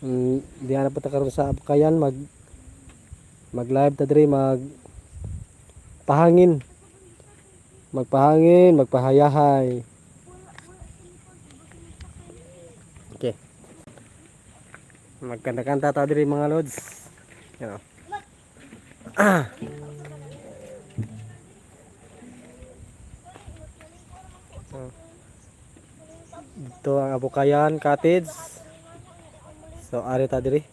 Diha na po ta karon sa Abukayan, mag live ta diri, mag pahangin. Magpahangin, magpahayahay. Okay. Magkanta-kanta ta diri, mga lods. Yan o. Ah. So, dito ang Abukayan Cottage. So ari ta diri.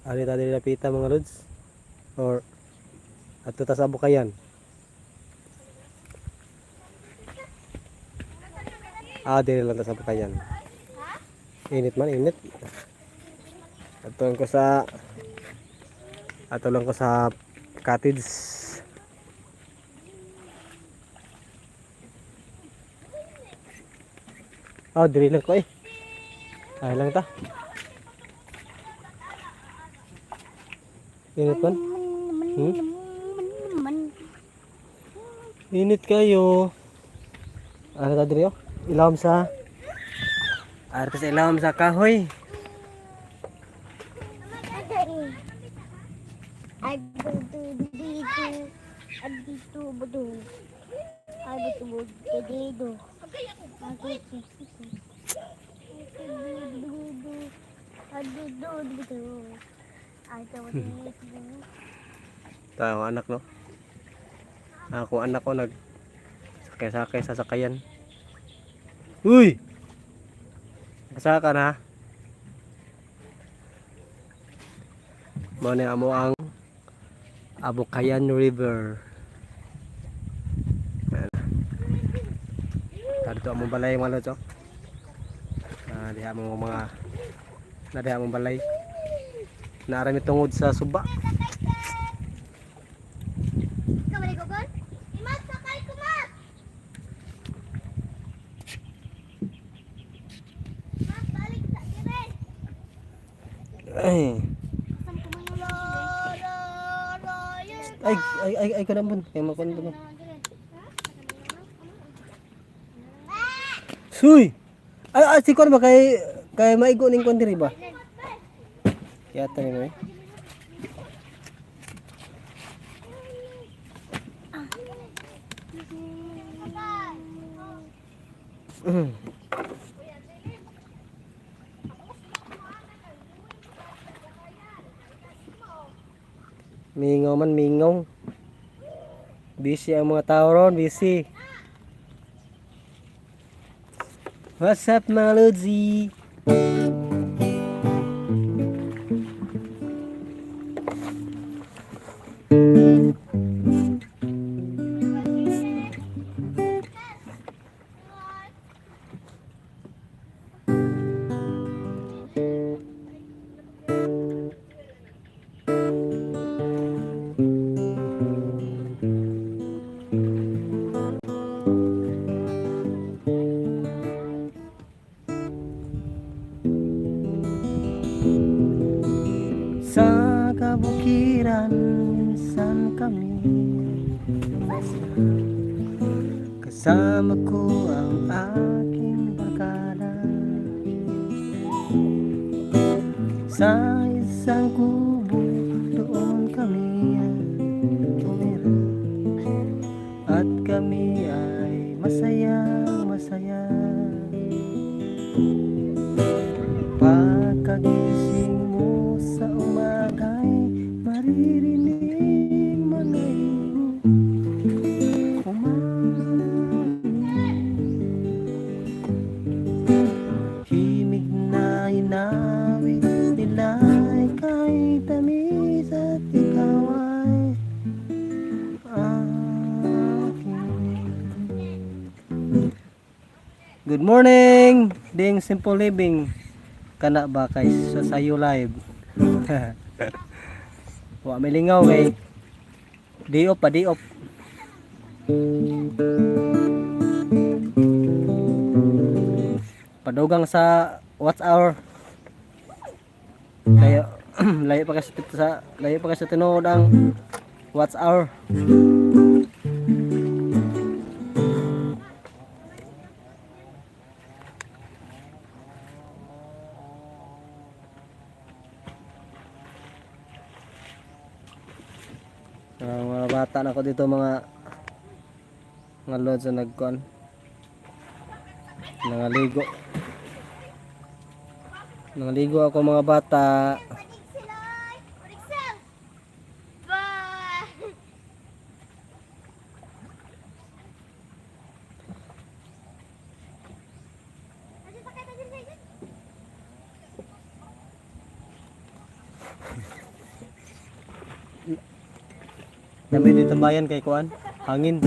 Ari ta diri lapita, mga lods. Or adto ta sa Abukayan. Ah, diri lang ta sa Abukayan. Init man, init. Ato lang ko sa cottage. Ah, diri lang ko eh. Ay lang ta. Init man. Hmm? Init kayo. Ano ta diri oh? Ilawom sa Ari ta sa ilawom sa kahoy. Tayo ang anak, no. Ako anak ko nag sakay-sakay sa sakayan. Uy! Kasaka na. Mao ni amo ang Abukayan River. Ayan. Dito among balay, mga lods, oh. Ah, diha mo mga na diha among balay. Naarami tungod sa suba. Ay. Ay, ay, ay, ay, kanambon. Kaya makuan ba? Suy! Ay, ay, si kuan ba kay maigo ning kuan diri ba? Kaya tayo eh. Mingaw man, mingaw. Busy ang mga tao ron, busy. What's up, mga Lodzi? Sa kabukiran, minsan kami kasama ko ang aking barkada. Sa isang kubo, doon kami tumira. At kami ay masaya, masaya. Pagkagising mo sa umaga'y maririnig mga ibon umawit. Himig na inawit nila ay kay tamis at ikaw ay akin. Good morning! Ding Simple Living. Kana ba kay sa sayo live? Wa may lingaw kay di off pa, di off. Padugang sa watch hour. Layo layo pa kasi sa tinuod ang watch hour. Ang mga bata na ko dito, mga lods na nagkuan. Nangaligo. Nangaligo ako, mga bata. Manig sila! Manig sila! Bye! Aja, sakit, aja, sakit. Nami dito bayan kay kuan. Hangin.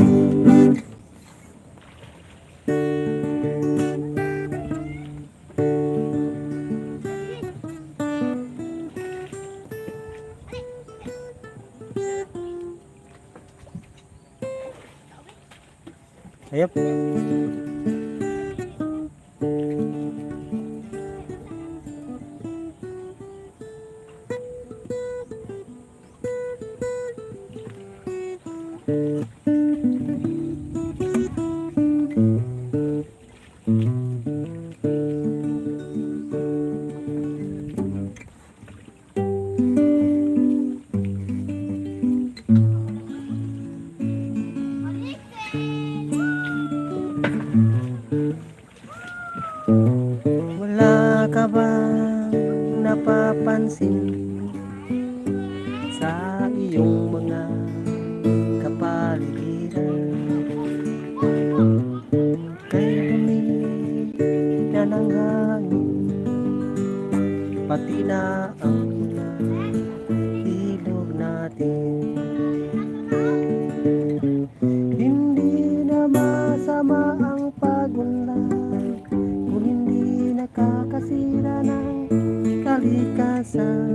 Ayop. Wala ka bang napapansin sa iyong mga kapaligiran? Kay dumi na ng hangin, pati na ang mga ilog natin. Hindi na masama ang pag-unlad kung hindi nakakasira ng kalikasan.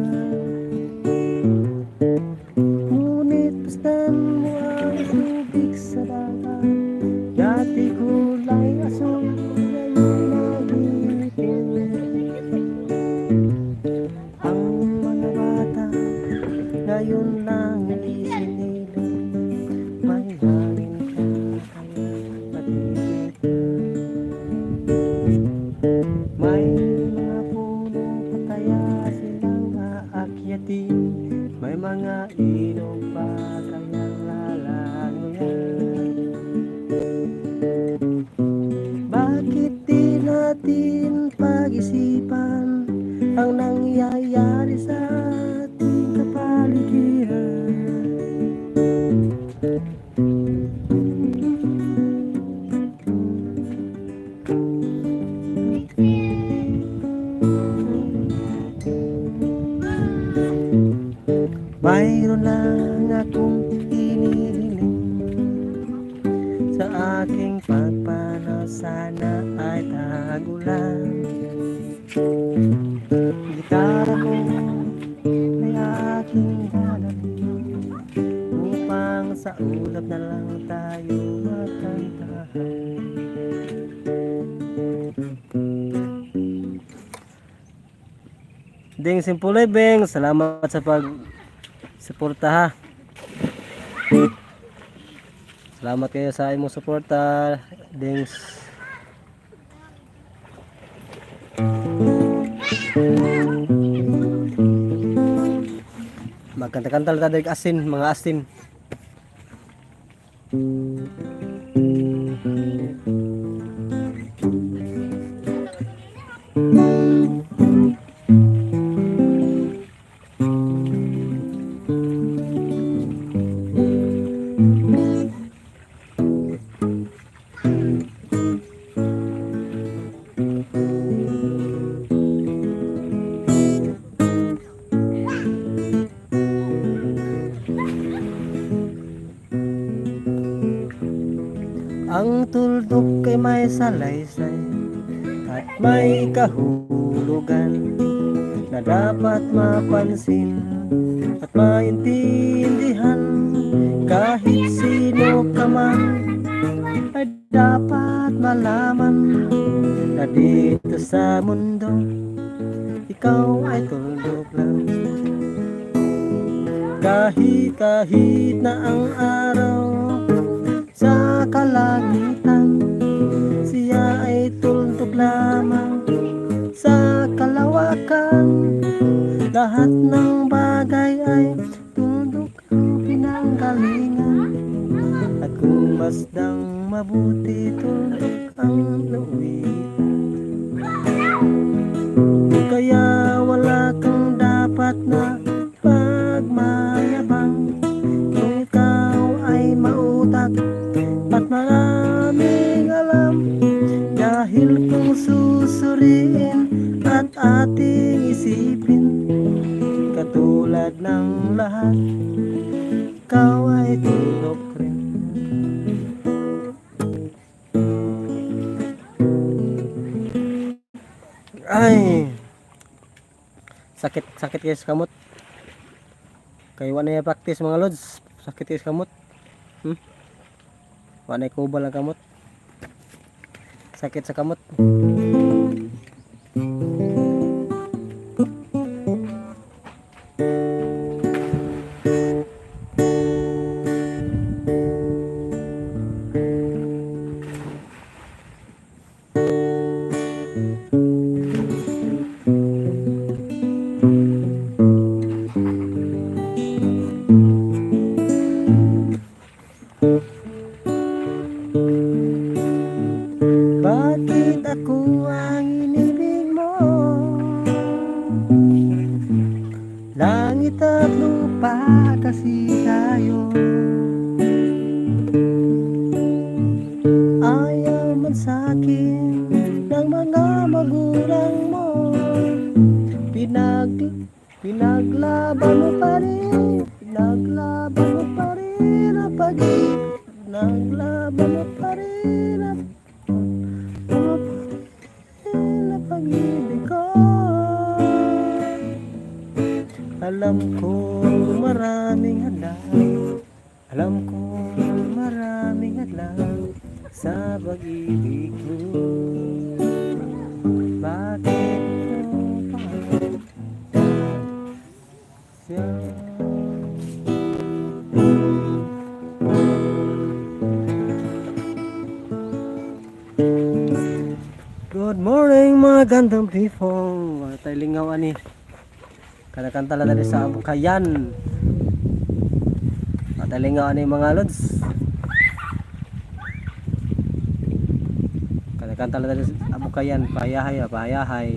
Ngunit basta mo ang tubig sa dagat, dati kulay asul, ngayon nagitim. Ang mga bata, ngayon lang isinila, may hangin pa kaya matibig. May mga puno pa kaya silang aakyatin, may mga ilog pa kaya lalangoyan. Bakit di natin pag-isipan ang nangyayari sa ating kapaligiran? Mayroon lang akong inihiling sa aking pagpanaw, sana ay tag-ulan. Gitara ko ay aking dadalhin upang sa ulap na lang tayo magkantahan. Ding Simple Living, salamat sa pag suporta ha. Salamat kayo sa imong suporta, Dings. Magkanta-kanta lang tayo asin, mga asin. Ang tuldok ay may salaysay at may kahulugan na dapat mapansin at maintindihan. Kahit sino ka man ay dapat malaman na dito sa mundo ikaw ay tuldok lang. Kahit na ang araw sa kalangitan, siya ay tuldok lamang sa kalawakan. Lahat ng bagay ay tuldok ang pinanggalingan. Pagmasdang mabuti, tuldok ang nauwi. Kaya wala kang dapat na pagmayabang kung ikaw ay mautak at maraming alam. Dahil kung susuriin at ating isipin, katulad ng lahat, ikaw ay tuldok rin. Ay, sakit, sakit kayo sa kamot. Kay wala na practice, mga lods. Sakit kayo sa kamot. Wala na kubal ang kamot. Sakit sa kamot. Bakit ako ang inibig mo? Langit at lupa kasi tayo. Ayaw man sa'kin ng mga magulang mo, pinaglaban mo pa rin. Pinaglaban mo pa rin ang pag-ibig. Pinaglaban mo pa rin ang pag-ibig ko. Alam kong maraming hadlang. Alam kong maraming hadlang sa pag-ibig mo. Bakit mo pa siya? Good morning, mga gandang people. Wala tayo lingaw ani. Kanakanta lang dali sa Abukayan. Wala tayo lingaw ani, mga lods. Kanakanta lang dali sa Abukayan. Payahay, ah, payahay.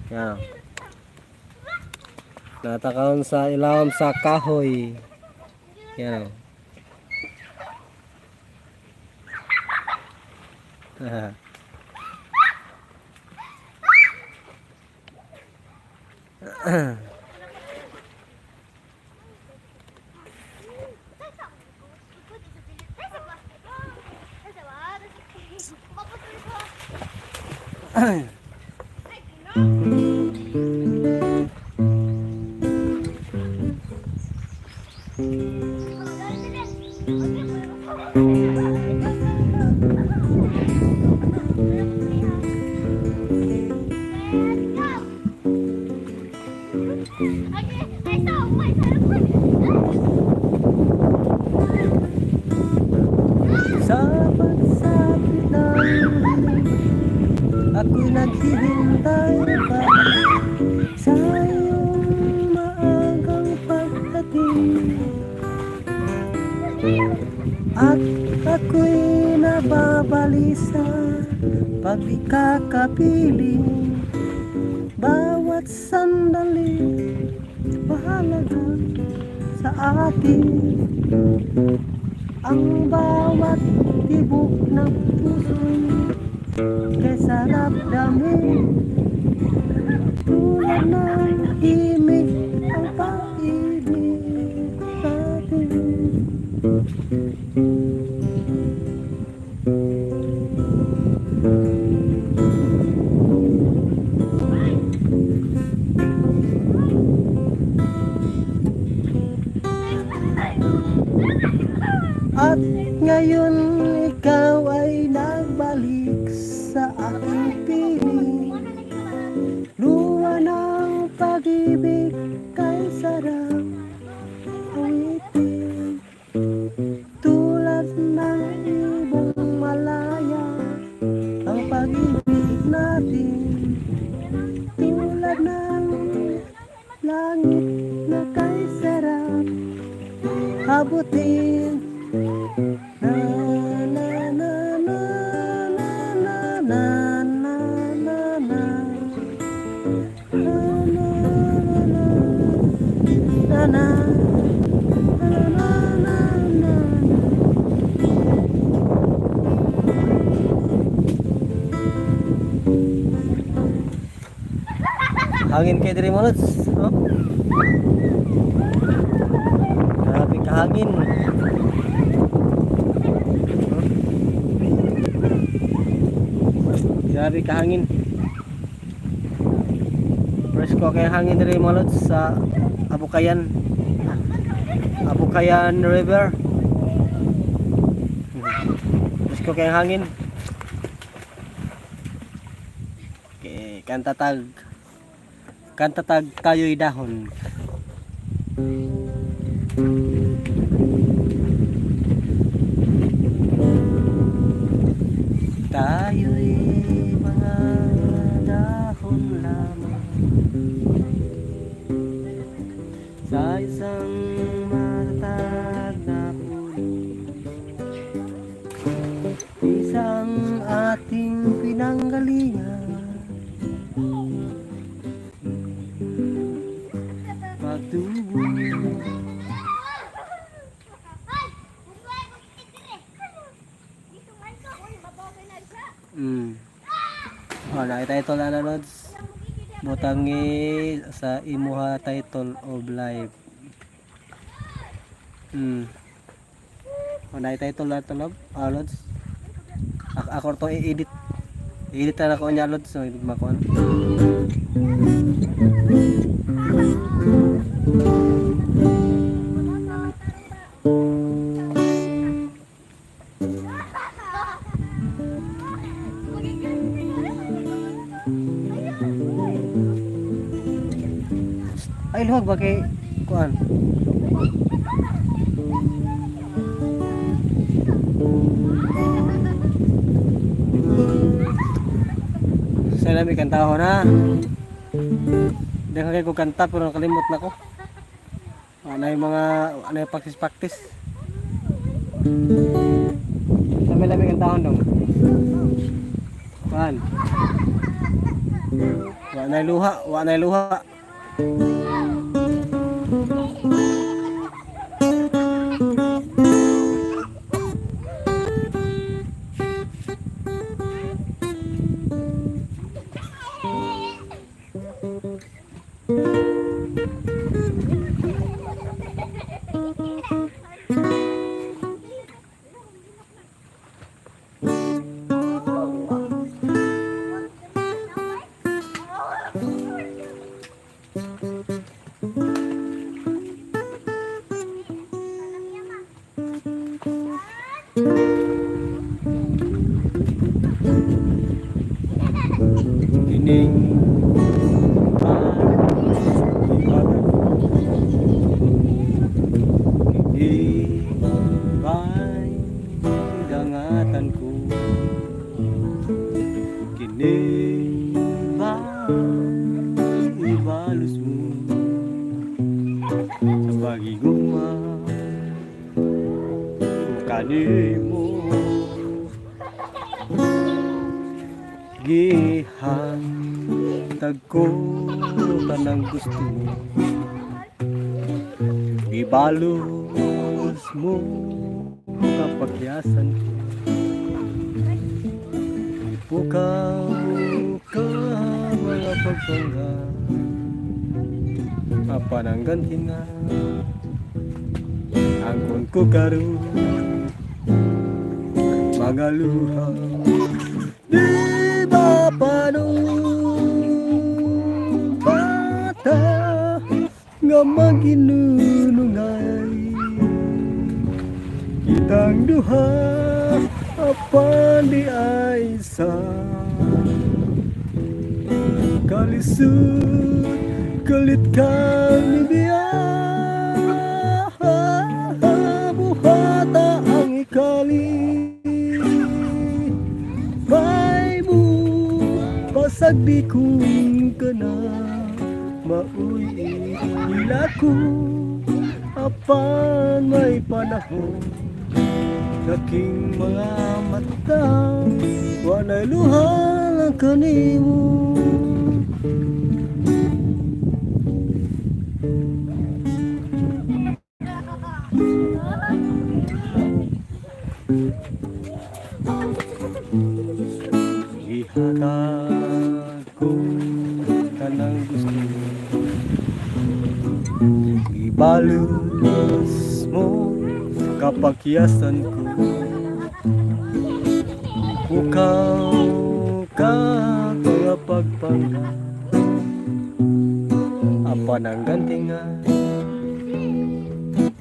Yan. Natakaon sa ilawom sa kahoy. Yan. Oh. Okay, I saw my Sa pagsapit ng ako'y naghihintay pa sa iyong maagang pagdating. At ako'y nababalisa pag di ka kapiling. Bawat sandali mahalaga sa atin. Ang bawat tibok ng puso'y kay sarap damhin. Tulad ng himig ang pag-ibig natin. At ngayon ikaw ay nagbalik sa aking piling. Luha ng pag-ibig kay sarap awitin. Tulad ng ibong malaya ang pag-ibig natin. Tulad ng langit na kay sarap abutin. Hangin kay diri, mga lods. Oh. Grabe kahangin. Oh. Grabe kahangin. Presko kay hangin diri, mga lods, sa Abukayan. Abukayan River. Presko kay hangin. Okay, kanta tag. Kanta tag tayo'y dahon. Tayo'y mga dahon lamang sa isang matatag na puno. Isang ating pinanggalingan, pagtubo. Ay! Bungay! Bungay! Dito man ka! Uy, mabogay na siya! Oh, nakita ito na, Lods. Butangi sa imuha title of life. Oh, nakita ito na ito, love. Ah, Lods. Ako to i-edit. I-edit na ako niya, Lods. So, ibig makuha. Ay, luwag ba kay kuan? Sa lami kanta na. Daghan kay ko kanta pero nakalimot na ko. Ano yung mga ano yung practice practice. Sa may lami kantahon dong. Kuan. Wa na luha, wa na luha. Kining Kini ba'y dangatan ko? Kini ba ibalos mo sa pagiguma ko kanimo? Gihatag ko tanang gusto mo, gibalos mo kapagyasan ko. Buka-buka mga pagpangga, apan ang hinga angkon ko karon mga luha. Di ba panumbata nga maginunungay kitang duha, apan di ay sa kalisod kalit kang nibiya, buhata ang ikali. May mo pasag di kung kana maoy ila ko, apan may panahon aking mga mata walay luha lang kanimo. Gihatag ko Tanang gusto mo. Ibalos mo kapakyasan ko. Pukaw ka nga pagpangga. Apan ang ganti nga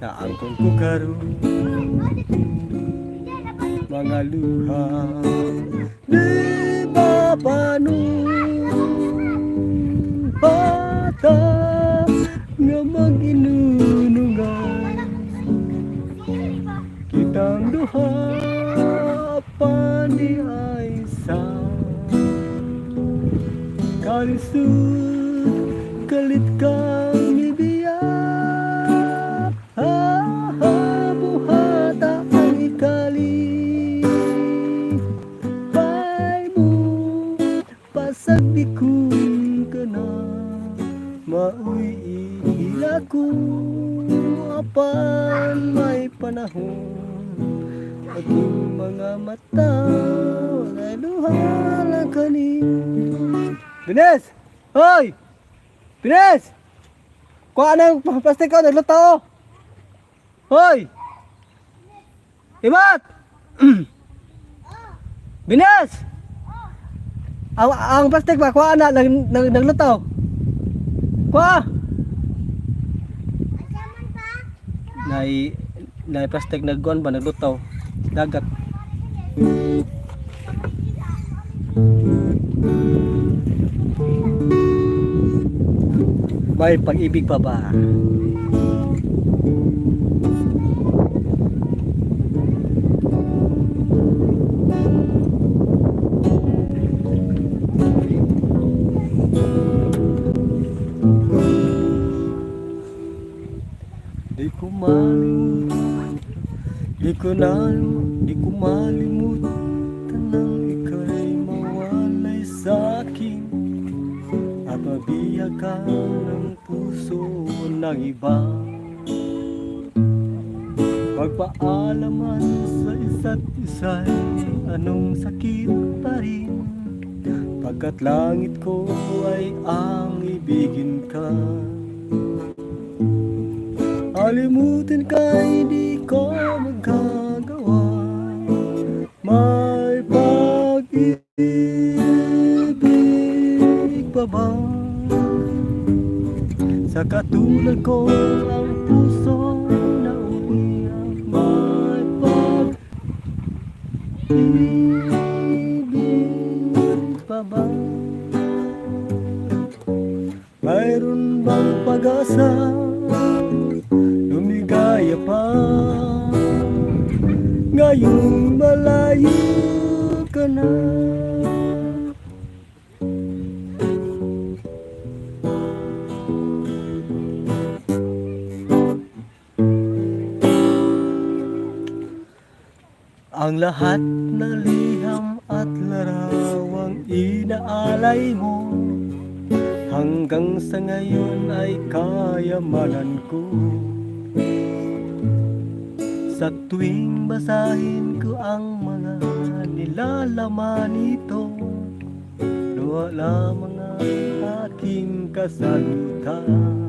naangkon ko karon, mga luha di ba panumpata nga mag-inunungan kitang duha pa ni ay sa kalisod kalit kang ibiya, buhata ang ikali pay mo pasagdikon ka na maoy ihila ko apan may panahon aking mga mata walay luha lang kani. Bines! Hoy! Bines! Kuha ng plastic ko, nagluto! Hoy! Imat! Bines! Ang plastic ba? Kuha na, nagluto. Kuha! Nay, nay plastic nagkuhan ba, naglutaw. Dagat. May pag-ibig pa ba? Di ko malimutan, di ko na, di ko malimutan nang ika'y mawalay sa akin at mabihag ka ng puso ng iba. Magpaalaman sa isa't isa'y anong sakit pa rin, pagkat langit ko ay ang ibigin ka. Alimutin ka hindi ko magagawa. May pag-ibig pa ba sa katulad ko ang puso na umiyak? May pag-ibig pa ba? Mayroon bang pag-asa lumigaya pa ngayong malayo ka na? Ang lahat na liham at larawang inaalay mo, hanggang sa ngayon ay kayamanan ko. Sa tuwing basahin ko ang mga nilalaman nito, luha lamang ang aking kasagutan.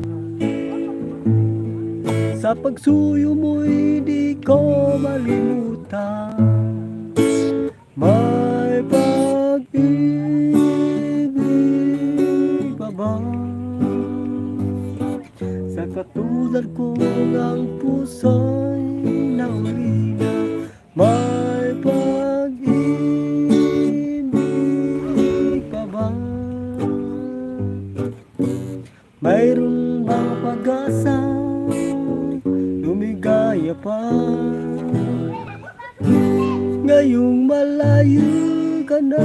Sa pagsuyo mo'y di ko malimutan. May pag-ibig pa ba sa katulad ko ang puso'y naulila? May pag-ibig pa ba? Mayroon bang pag-asa lumigaya pa ngayong malayo ka na?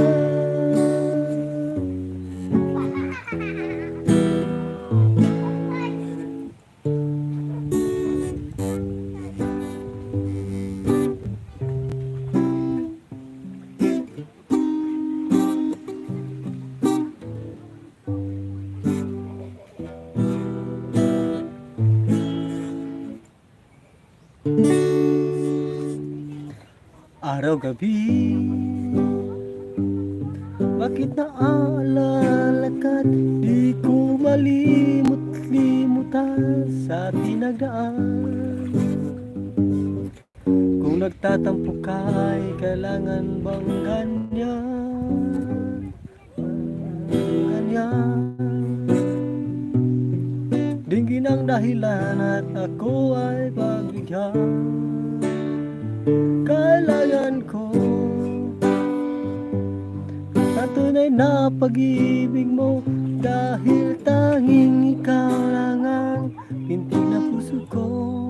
Araw-gabi, bakit naaalala ka't di Kalimot-limutan sa tinagdaan. Kung nagtatampo ka ay kailangan bang ganyan? Ganyan. Dinggin ang dahilan at ako ay pagbigyan. Kailangan ko ang tunay na pag-ibig mo dahil tanging ikaw lang ang pintig na puso ko.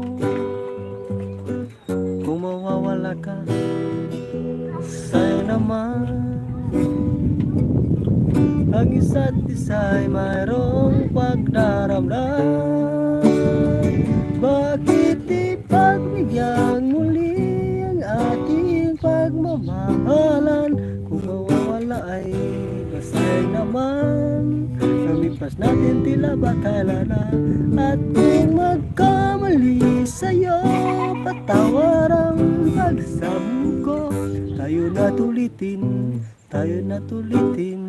Kung mawawala ka, sayang naman. Ang isa't isa'y mayroong pagdaramdam. Bakit di pagbigyan muli ang ating pagmamahalan? Kung mawawala ay masayang naman. Lumipas natin tila ba kailan na. At kung magkamali sa'yo, patawad ang pagsamo ko. Tayo na tulitin, tayo na tulitin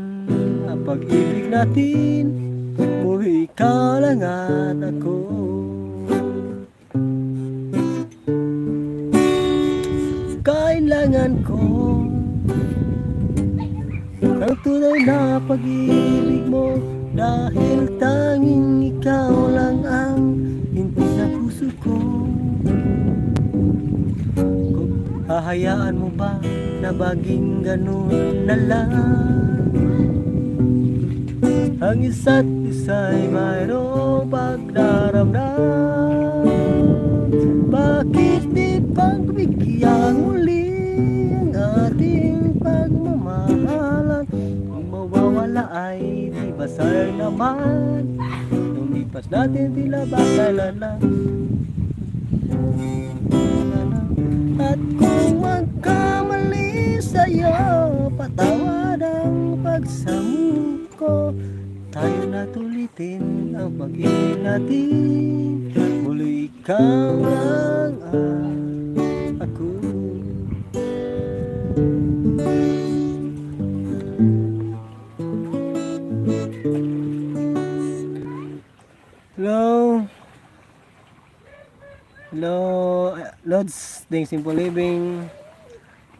ang pag-ibig natin. Muli ikaw lang at ako. Kailangan ko ang tunay na pag-ibig mo dahil tanging ikaw lang ang pintig na puso ko. Kung hahayaan mo ba na maging ganun na lang? Ang isa't isa'y mayroong pagdaramdam. Bakit di pagbigyan muli ang ating pagmamahalan? Kung mawawala ay di ba sayang naman? Lumipas natin tila ba kailan lang. At kung magkamali sa'yo, patawad ang pagsamo ko. Tayo na tulitin ang pag-ibig natin. Muli ikaw lang at ako. Hello. Hello, Lods, Ding Simple Living.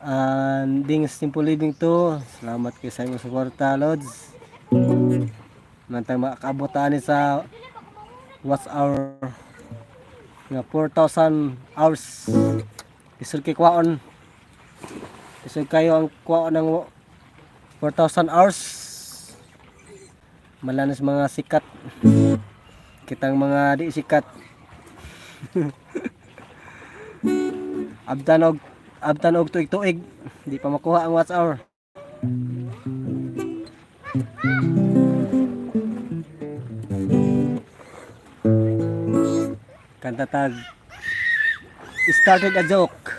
And Ding Simple Living 2. Salamat kay sa imong suporta, Lods. Mantang makaabot ani sa watch hour nga 4,000 hours. Isod kay kwaon. Isod kayo ang kwaon ng 4,000 hours. Malanas mga sikat. Kitang mga di sikat. Abtan og tuig-tuig. Di pa makuha ang watch hour. Kanta tag "Started a Joke."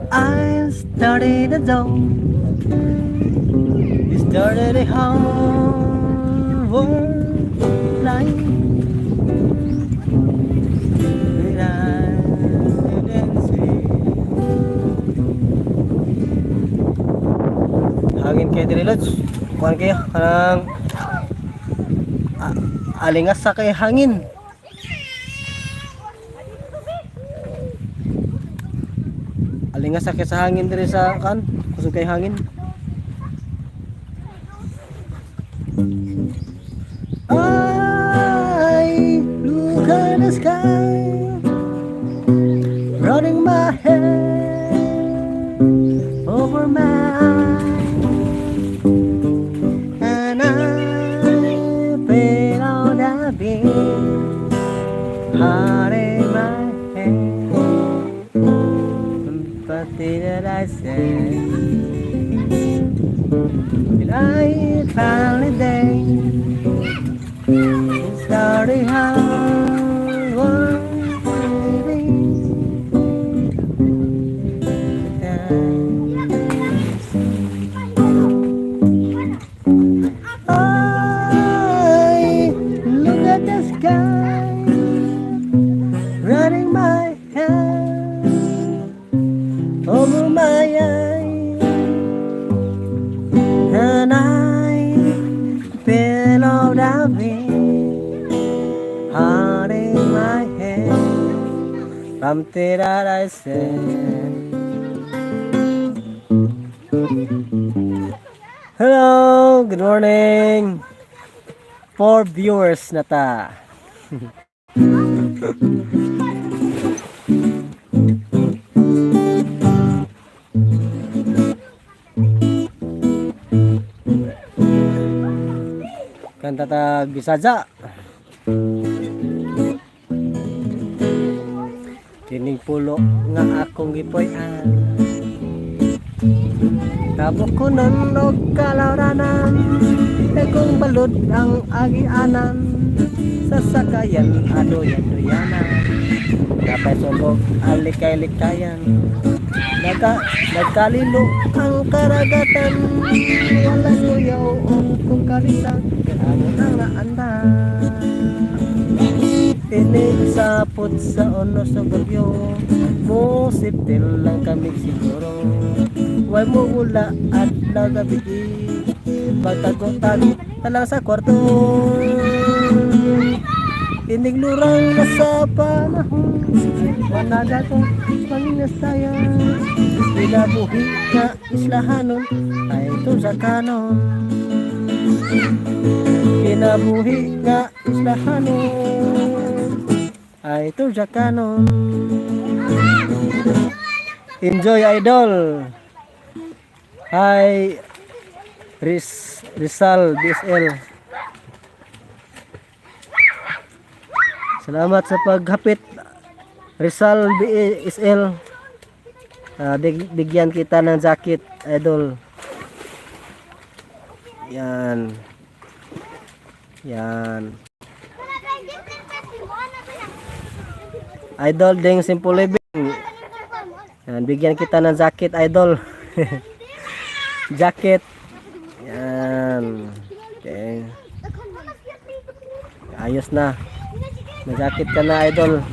I started a joke. Started a whole world line. But I didn't see. Hangin kayo diri, Lods. Kuan kayo kanang alingas sa kay hangin. Alingas sa kay sa hangin diri sa kan, kusog kay hangin. I look at the sky, running my head over my eyes, and I feel all the beat heart in my head. But did I say? And I finally day started how living. I look Heart in my head, something that I said. Hello, good morning. Four viewers na ta. Kanta ta Bisaja. Kining pulo nga akong gipuy-an, Kabukunan og kalawranan. Dagkong balod ang agianan. Sa sakayan adoyan-doyanan. Napay sulog alikay-likayan. Nagkalilo ang karagatan. Wala suyaw o kung kalisang. Amo ang naandan. Inig sapot sa unos sa bagyo. Musiptil lang kami siguro. Way mo ula at gabi. Pagtagotag talang sa kwarto. Inig lurang na sa panahon. Managa ko panginasaya. Kinabuhi nga islahanon ay ito sa kanon. Kinabuhi nga islahanon ay ito sa kanon. Enjoy, idol. Hi, Rizal BSL. Salamat sa paghapit, Rizal BSL. Bigyan kita ng jacket, idol. Yan. Yan. Idol Ding Simple Living. Yan, bigyan kita ng jacket, idol. Jacket. Yan. Okay. Ayos na. May jacket ka na, idol.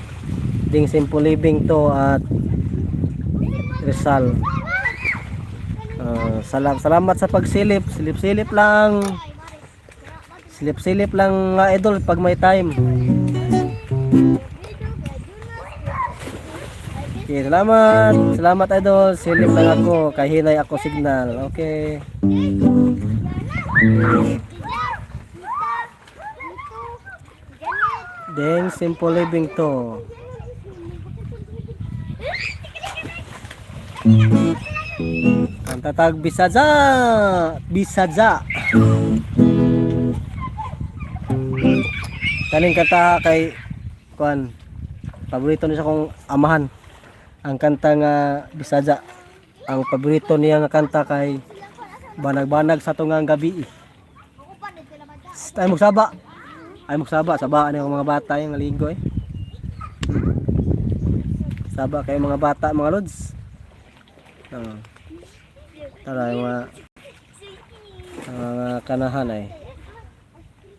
Ding Simple Living to at Rizal. Salamat sa pagsilip. Silip-silip lang. Silip-silip lang mga idol pag may time. Okay, salamat. Salamat, idol. Silip lang ako. Kahinay ako signal. Okay. Deng Simple Living to. Ang tatag Bisaja. Bisaja. Kaning kanta kay kuan, paborito niya sa akong amahan. Ang kanta nga Bisaja. Ang paborito niya nga kanta kay Banag-banag sa tungang gabi. Ay magsaba. Ay magsaba, saba ani ang mga bata yung ligo eh. Saba kayo mga bata, mga lods. Tara yung mga kanahan ay.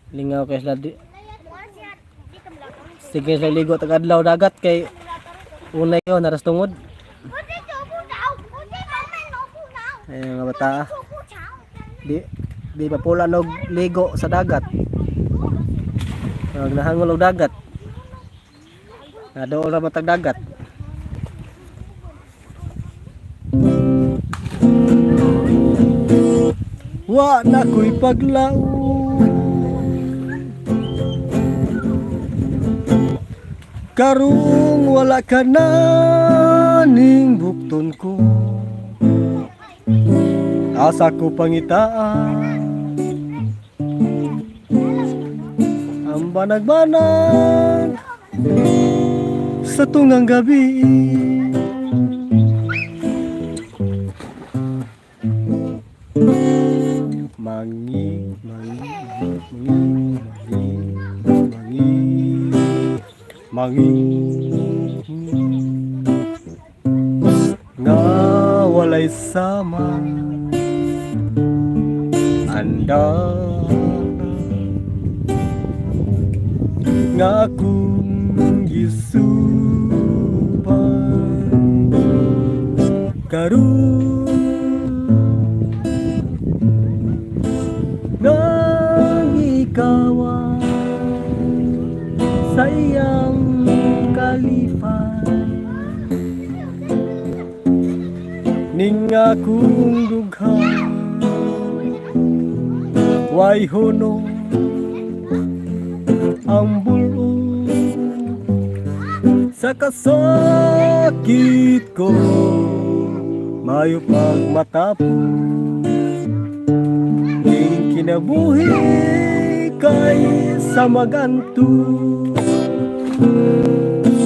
Lingaw kay sila di, sige sila ligo tag adlaw dagat kay unay yo naras tungod. Ay mga bata ah. Di pa pula og ligo sa dagat. Pag nahangol og dagat. Nadool ra man tag dagat. Wa na ko'y paglaom. Karong wala ka na ning bukton ko. Asa ko pangitaan ang banag-banag sa tungang gabi. Mangi, mangi, mangi, mangi, mangi, mangi, nga walay sama anda nga akong gisupay karon nga gikawa sa Nga akong dughan, way hunong ang bulo sa kasakit ko, mayo pag matapos ning kinabuhi kay sa maganto.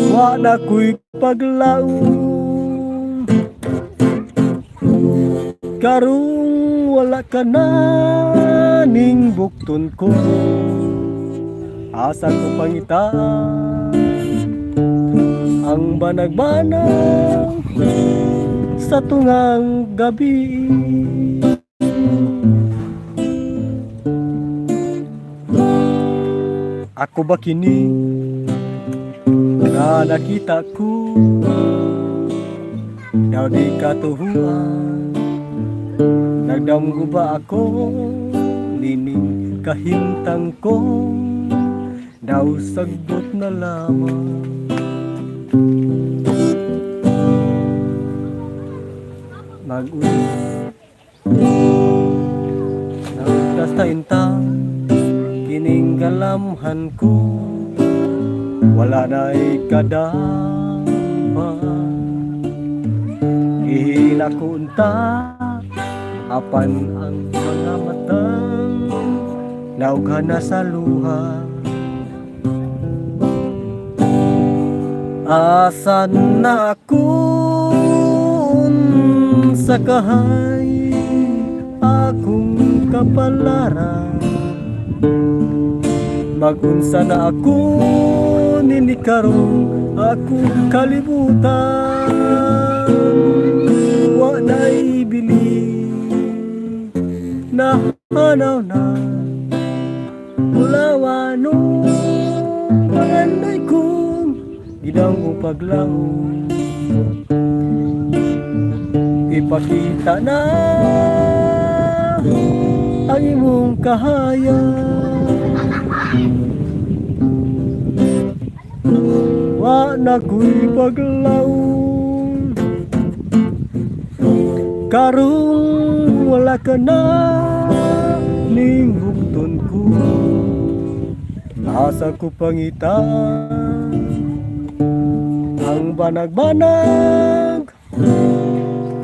Wa na ko'y paglaom karong wala ka na ning bukton ko. Asa ko pangitaan ang banag-banag sa tungang gabi? Ako ba kini nga nakita ko daw di katuhuan? Nagdamgo ba ako nining kahimtang ko daw sagbot na lamang? Mag-ulis Nagtas ta inta kining galamhan ko, wala na'y kadapa. Ihila ko unta apan ang mga matang naughan na sa luha. Asan na ako sa kahay akong kapalaran? Magunsa na ako nini karong akong kalibutan. Wa na'y bili na hanaw na Ulawan pangandoy kong gidang paglaom. Ipakita na ang imong kahayag. Wa na ko'y paglaom karong wala ka na ning bukton ko. Asa ko pangitaan ang banag-banag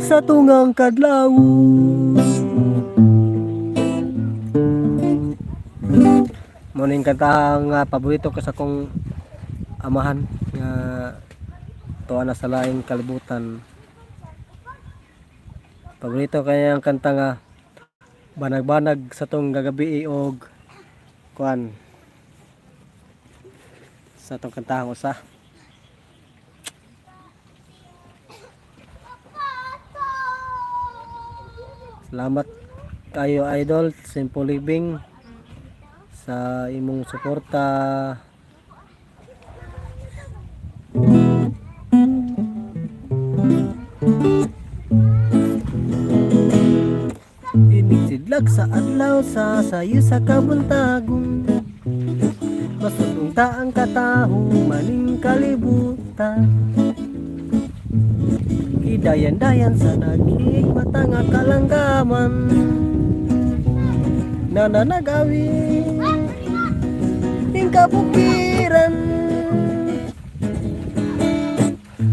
sa tungang kadlaw? Mo ning kantahang paborito ko sa akong amahan nga tuwa na sa laing kalibutan. Paborito kaya ang kanta nga Banag-banag sa tong gagabi og kuan sa tong kantahang usa. Salamat kayo, idol Simple Living, sa imong suporta. Inig sidlag sa adlaw sa sayo sa kabuntagon, masutong ta ang kataho maning kalibutan. Kidayan-dayan sa naghigmata nga kalanggaman, nananagawi ning kabukiran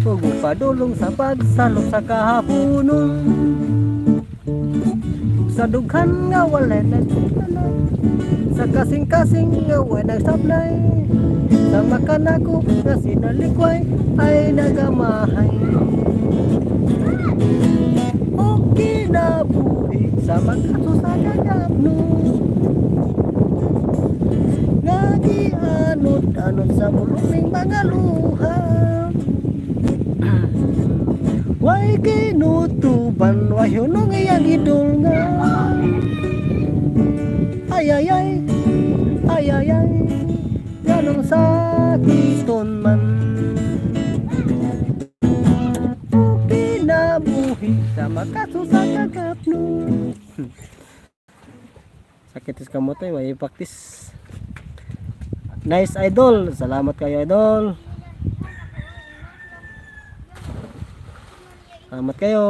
ug padulong sa pagsalop sa kahaponon ug sa dughan nga walay nagtanay sa kasing-kasing nga walay nagsablay sa makanako nga sinalikway ay nagamahay o kinabuhi sa magaso sa gagapno nga gianod-anod sa muluming mga luha. Way kinutuban, way hunong iyang idol nga ay ay ay ay ay ay ganong sakiton man o kinabuhi sa makaso sa kagapno. Sakit is kamote, may practice. Nice, idol. Salamat kayo, idol. Salamat kayo.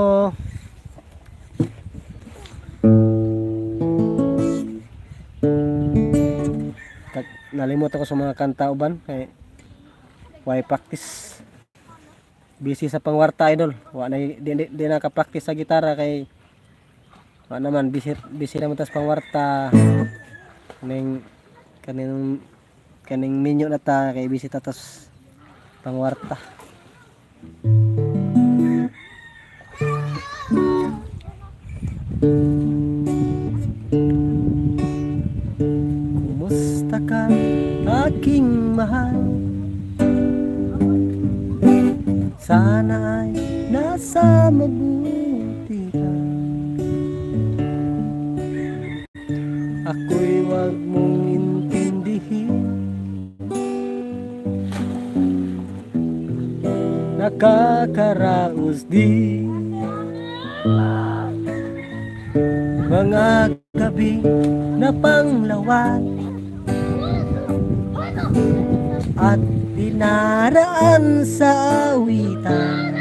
Nalimot ako sa mga kanta uban kay why practice. Busy sa pangwarta, idol. Wa na di na ka-practice sa gitara kay wa naman busy busy naman tas pangwarta. Kaning kaning kaning minyo na ta kay busy ta tas pangwarta. Kumusta ka, aking mahal? Sana ay nasa mabuti ka. Ako'y wag mong intindihin. Nakakaraos din mga gabi na panglawat at dinaraan sa awitan.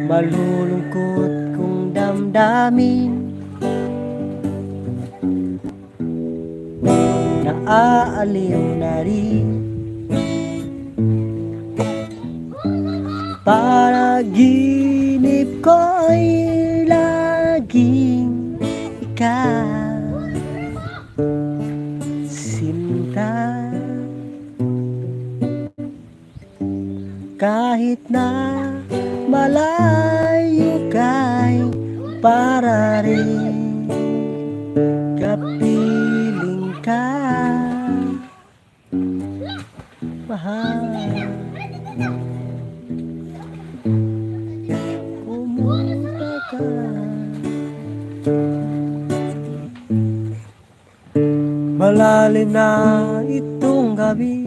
Malulungkot kong damdamin, naaaliw na rin. Panaginip ko'y laging ikaw, sinta. Kahit na malayo ka'y para rin kapiling ka, mahal. Kumusta ka? Malalim na itong gabi.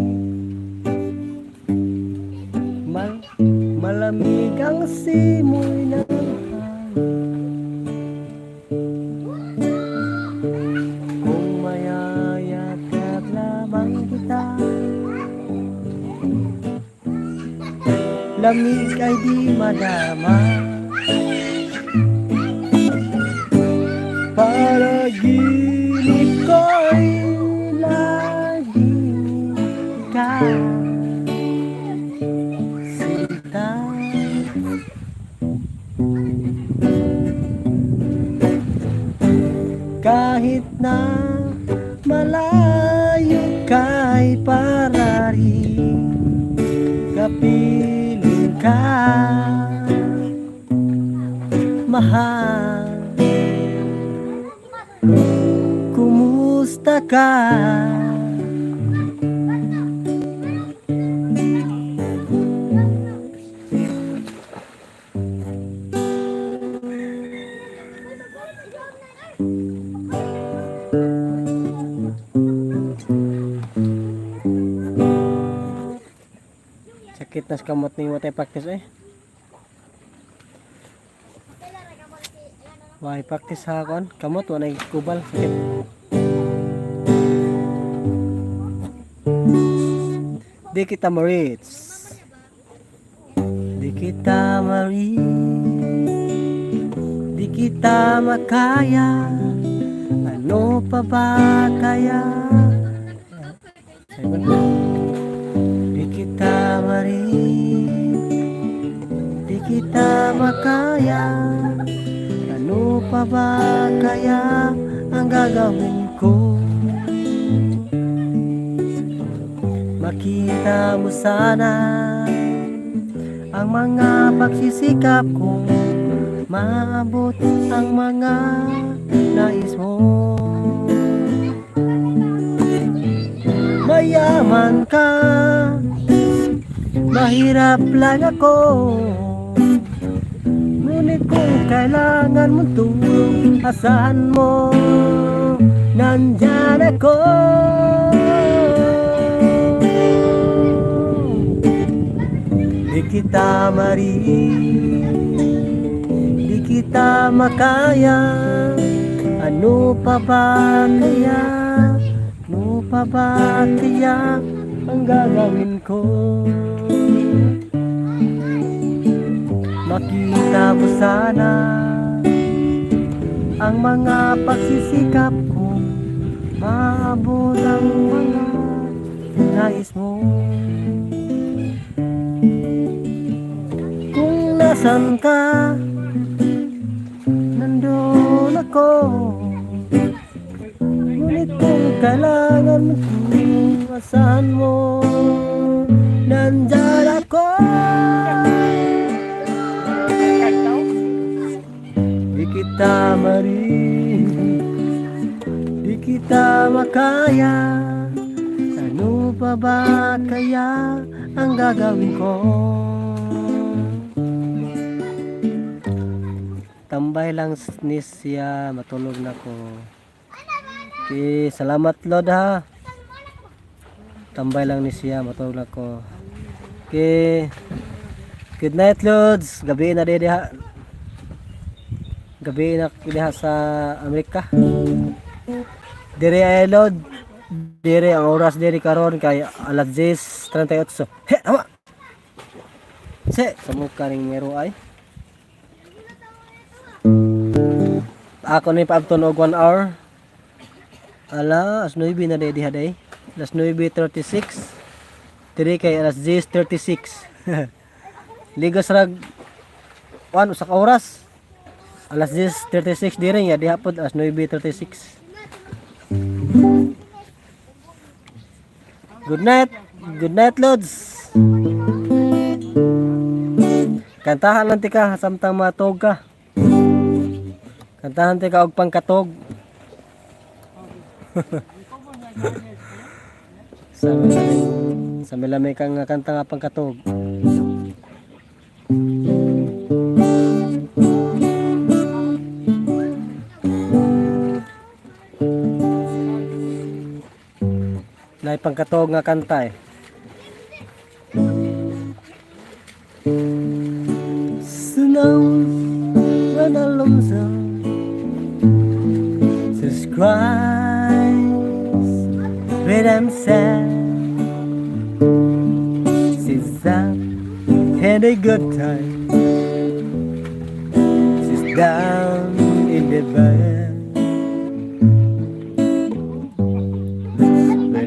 Malamig ang simoy ng hangin. Kung mayayakap lamang kita, lamig ay di madama. Panaginip ko'y laging ikaw, sinta. Kahit na malayo ka'y para rin kapiling ka, mahal. Kumusta ka? Sakit na sa kamot ni watay practice eh. Why practice ha kon? Kamot wa nay kubal sakit. Di kita ma-reach. Di kita ma-reach. Di kita makaya. Ano pa ba kaya? Sabi ba? Di kita ma-reach. Di kita makaya. Ano pa ba kaya ang gagawin ko? Makita mo sana ang mga pagsisikap ko, maabot ang mga nais mo. Mayaman ka, mahirap lang ako. Ngunit kung kailangan mong tulong, asahan mo, nandyan ako. Di kita marinig, di kita makaya. Ano pa ba kaya? Ano pa ba kaya ang gagawin ko? Makita mo sana ang mga pagsisikap ko. Maabot ang mga nais mo. Kung nasan ka, nandun ako. Ngunit kung kailangan mo, asahan mo, nandyan ako. Di kita marinig, di kita makaya. Ano pa ba kaya ang gagawin ko? Tambay lang ni siya, matulog na ko. Okay, salamat, Lord, ha. Tambay lang ni siya, matulog na ko. Okay. Good night, Lods. Gabi na diha. Gabi na diha sa Amerika. Dire ay, Lord. Dire ang oras dire karon kay alas 10:38. He, ama. Se, sa mukha ning mero ay. Ako ni paabton og 1 hour. Alas 9 na diha day. Alas 9:36. Dire kay alas 10:36. Ligos rag 1 usa ka oras. Alas 10:36 dire nga diha pod alas 9:36. Good night. Good night, Lods. Kantahan lang tika samtang matog ka. Kantahan tika og pangkatog. Sa milami kang nga kanta nga pangkatog. Nay pangkatog nga kanta eh. Snow when I lonesome Jesus Christ when I'm sad. She's up had a good time. She's down in the bed.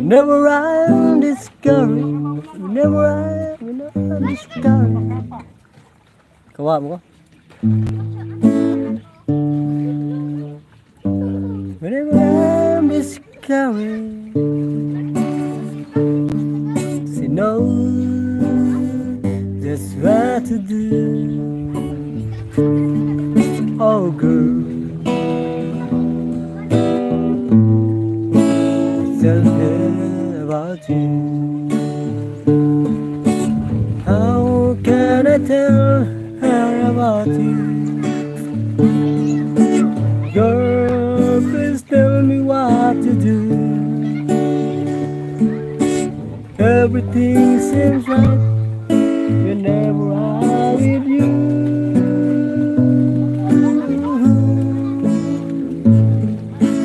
Whenever I'm discouraged, whenever I'm discouraged. Kawa mo ko? Whenever I'm discouraged, she knows just what to do. Oh, girl, tell her about you. How can I tell her about you? Girl, please tell me what to do. Everything seems right whenever I'm with you.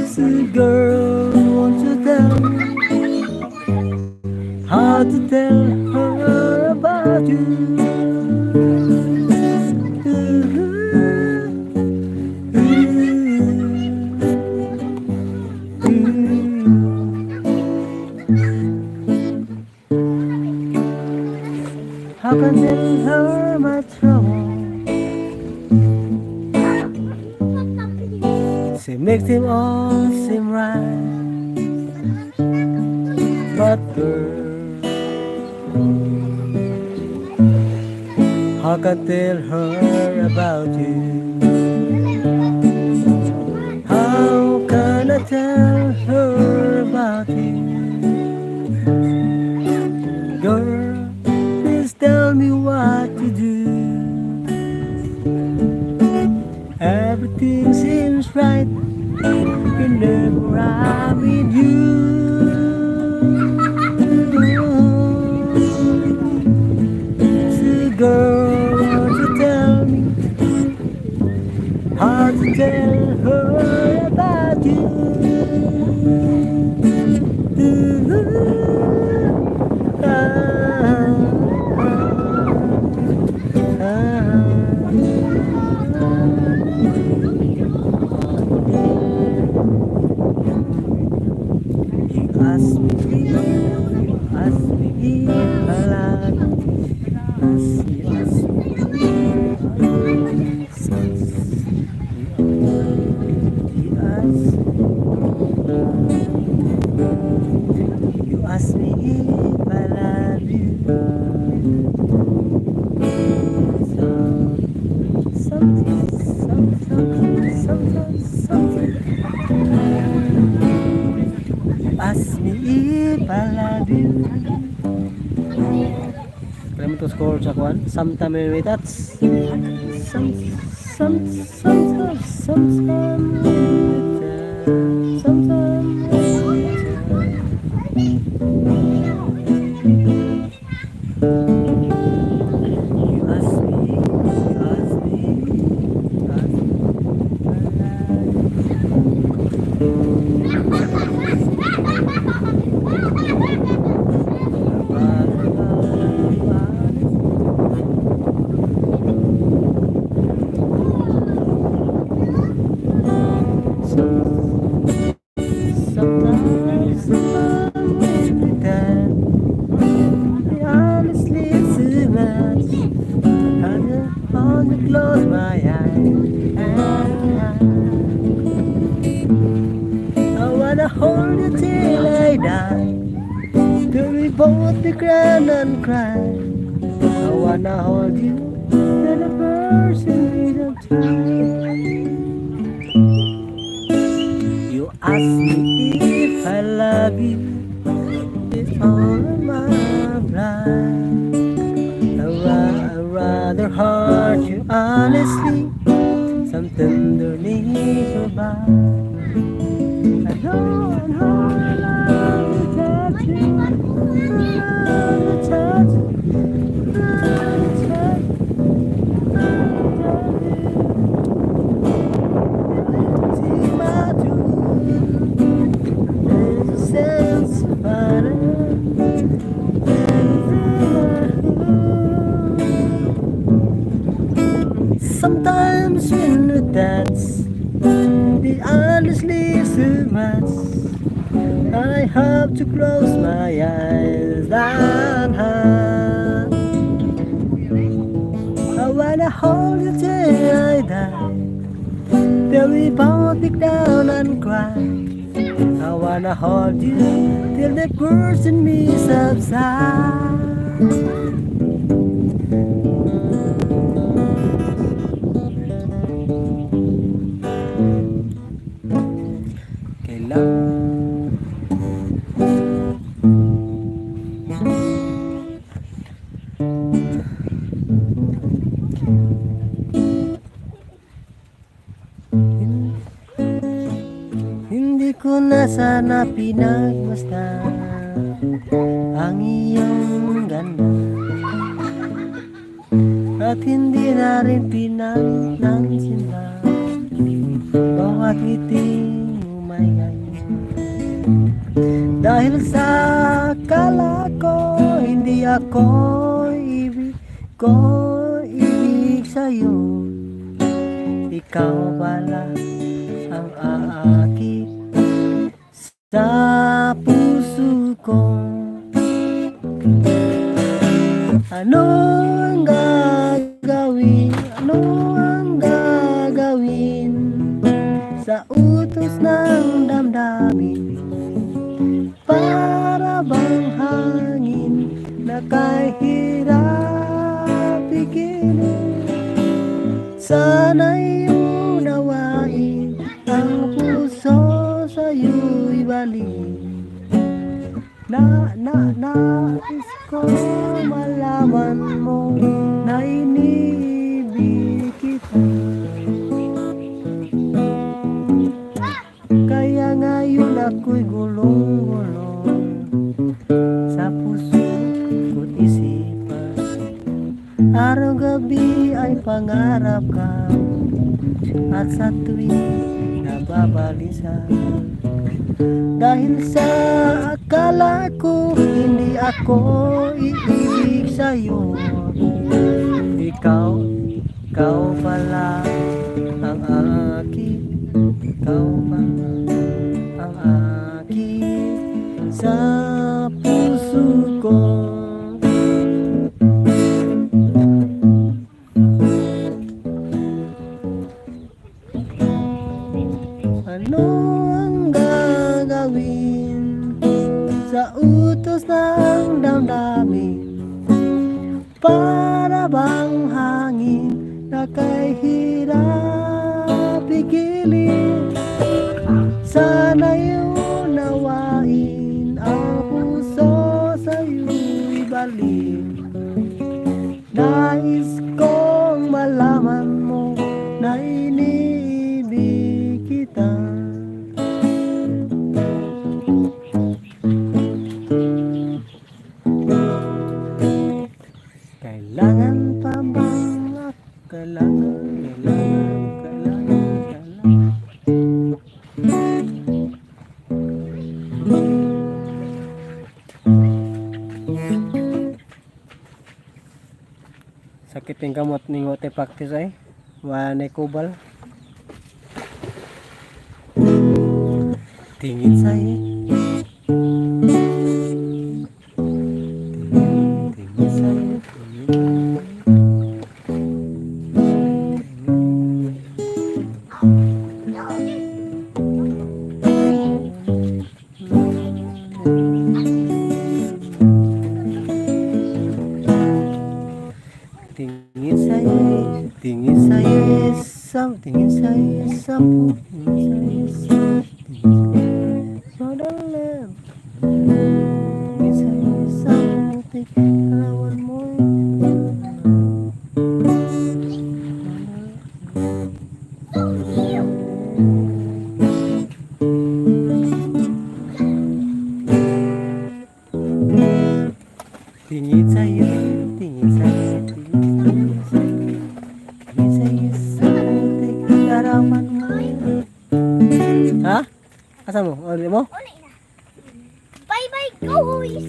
So girl, won't you tell me how to tell her about you? Ooh, ooh, ooh. How can I tell her my trouble? She makes them all seem right. But girl, how can I tell her about you? How can I tell her about you? Girl, please tell me what to do. Everything seems right whenever I'm with you. So girl, won't you tell me how to tell her about you? You ask me if I love you. Ask me, ask me. You ask, you ask me if I love you. Something, something, something, something. You ask me if I love you. Kaya mo to score sa kwan? Sometime we touch. Some, sometime we touch. Sometime we touch. You ask me, you ask me, you ask me if I love you. Sometimes we pretend, honestly it's too much. I just want to close my eyes and I wanna hold you till I die. Till we both be grand and cry. I wanna hold you till the person we don't time. You ask me if I love you. It's all of my pride. I'd rather hurt you honestly. Some tenderness survive. I know I love to touch you. I love to touch you. I love to touch you. I love you. See my truth. There's a sense of honor. There's in my heart. Sometimes when we dance, the honestly is too much. I have to close my eyes and hide. I wanna hold you till I die. Till we both break down and cry. I wanna hold you till the person me subside. Kailan hindi ko na sana pinagmasdan ang iyong ganda at hindi na rin pinansin pa bawat ngiti mo may ngayon dahil sa akala ko hindi ako ibig ko ibig sa'yo. Ikaw pala ang aakit sa puso ko. Ano ang gagawin? Ano ang gagawin sa utos ng damdamin? Para bang hangin na kay hirap pigilin. Sana'y unawain ang puso sa'yo'y balik na na nais ko malaman mo na iniibig kita. Kaya ngayon ako'y gulong-gulo sa puso ko't isipan. Araw-gabi ay pangarap ka at sa tuwing nababalisa. Dahil sa akala ko hindi ako iibig sa'yo. Ikaw, ikaw pala ang akin. Ikaw pala ang akin. Sa puso ko. Ano ang gagawin sa utos ng damdamin? Para bang hangin na kay hirap pigilin. Sana'y unawain ang puso, sa'yo'y balik. Nais kong malaman mo na iniibig kita. Kailangan pa bang kailangan, kailangan, kailangan, kailangan. Sakit yung kamot ning wote practice ay. Wala na kubal. Tingin sa'yo. Tingin, tingin sa'yo. Tingin. Tingin. Tingin sa'yo, tingin sa'yo, isang, tingin sa'yo, isang, tingin sa'yo, isang, tingin sa'yo, madali. Tingin sa'yo, isang, putik, larawan mo. Tingin sa'yo, tingin sa'yo, tingin sa'yo, tingin sa'yo, isang putik, larawan mo. Ha? Asa mo? O, di mo? Uli na. Bye-bye, guys!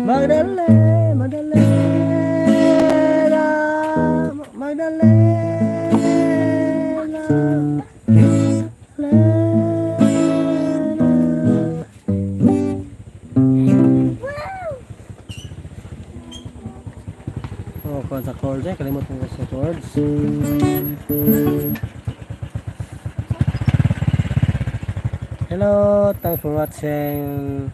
Magdalena, Magdalena, Magdalena, Magdalena. Wow! Oh, kuwan sa chords eh. Kalimot mo sa chords. Hello, thanks for watching.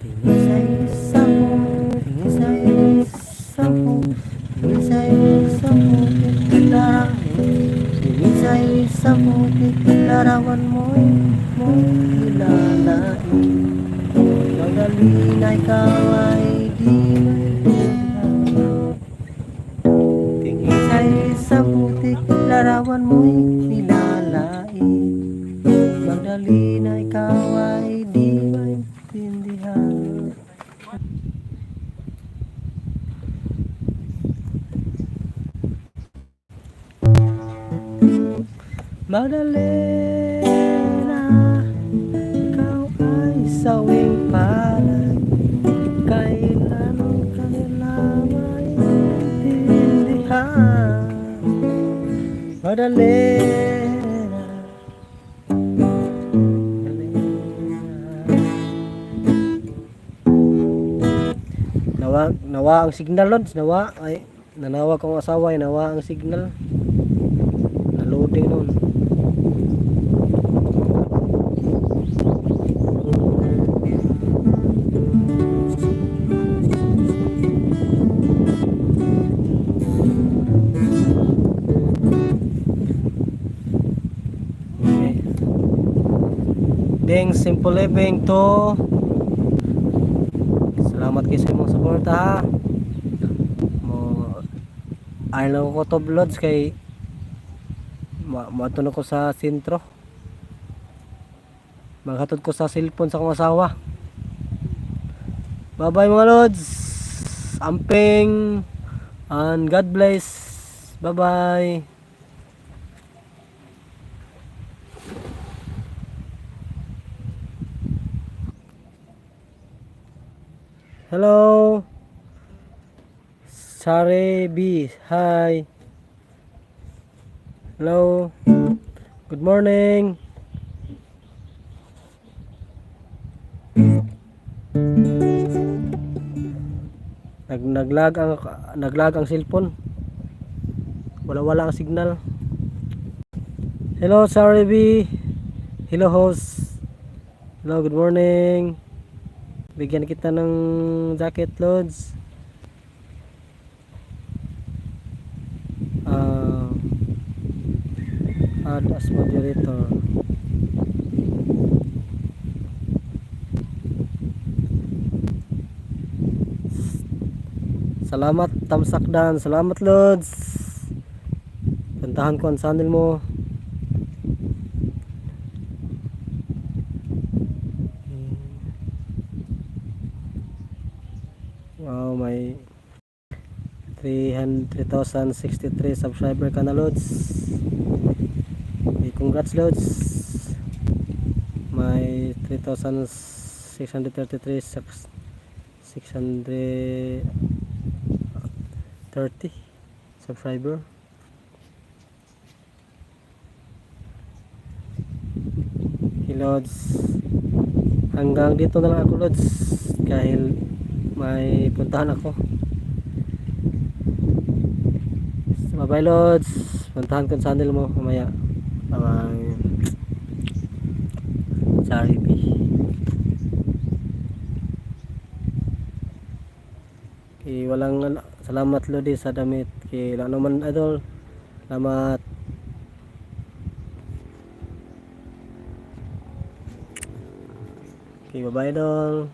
Tingin sa isang, tingin sa isang, tingin sa isang putik tingin sa isang putik, larawan mo mo kilalain. Magdalena, ikaw ay di maintindihan. Tingin sa isang putik, larawan mo'y nilalait. Magdalena, ikaw ay di maintindihan. Magdalena, ikaw ay sawing palay. Kailan ka nila maintindihan? Magdalena, Magdalena. Nawa, nawa ang signal, Lods. Nawa, ay, nanawag kong asawa, ay, nawa ang signal. Na loading noon. Okay. Ding Simple Living to. Salamat kay sa imong suporta ha. Mo ayaw ko to, Lods, kay ma moadto na ko sa sentro. Maghatod ko sa cellphone sa akong asawa. Bye bye, mga lods. Amping and God bless. Bye bye. Hello. Sare B. Hi. Hello. Good morning. Naglag ang cellphone. Wala wala ang signal. Hello, Sorry B. Hello, host. Hello, good morning. Bigyan kita ng jacket, Lods. Ah, add as moderator. Salamat, Tamsakdan. Salamat, Lods. Puntahan ko ang channel mo. Wow, may 300,063 subscriber ka na, Lods. Okay, congrats, Lods. May 3,633 630 subscriber. Hey, Lods. Hanggang dito na lang ako, Lods. Dahil may puntahan ako. Bye bye, Lods. Puntahan ko ang channel mo mamaya. Bye bye. Sorry, B. Okay, walang salamat, Lodi, sa damit. Kay wala naman, idol. Salamat. Okay, bye bye, idol.